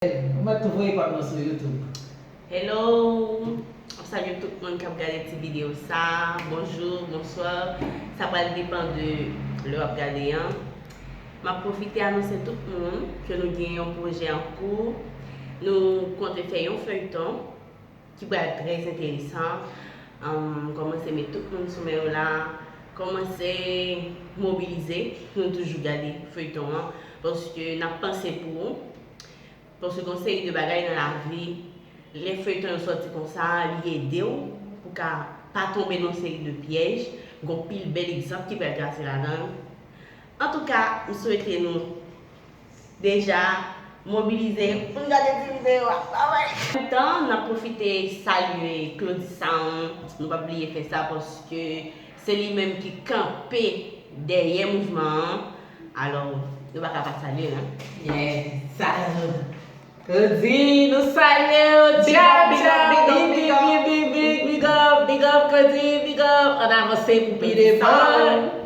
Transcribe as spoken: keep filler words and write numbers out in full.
Ou mèt tou voye pa nou sou YouTube. Hello! M ap salye tout moun k ap gade ti videyo sa. Bonjou, bonswa. Sa pral depann de lè w ap gade an. M ap pwofite anonse tout moun ke nou gen yon pwojè an kou. Nou konte fè yon feyton ki pral trè enteresan. Ann, kòmanse met tout moun sou men yo la. Kòmanse mobilize pou nou toujou gade feyton an. Paske n ap panse pou ou. Paske gon seri de bagay nan lavi, lè feyton yo sòti konsa, li ede w pou ka pa tonbe nan seri de pyèj. Gon pil bèl egzanp ki pral trase ladan l. Antouka, m swete nou deja mobilize pou n gade ti videyo a. Bye bye! An menm tan, n ap pwofite salye Claudy Sound. Nou p ap bliye fè sa paske se li menm ki kanpe dèyè mouvman an. Alò, nou pa ka pa salye l, non? Yes, salye. Claudy, nou salye w. Big up, big up, big up, big up, big up, big up, big up, Claudy, big up. Ann avanse pou pi devan.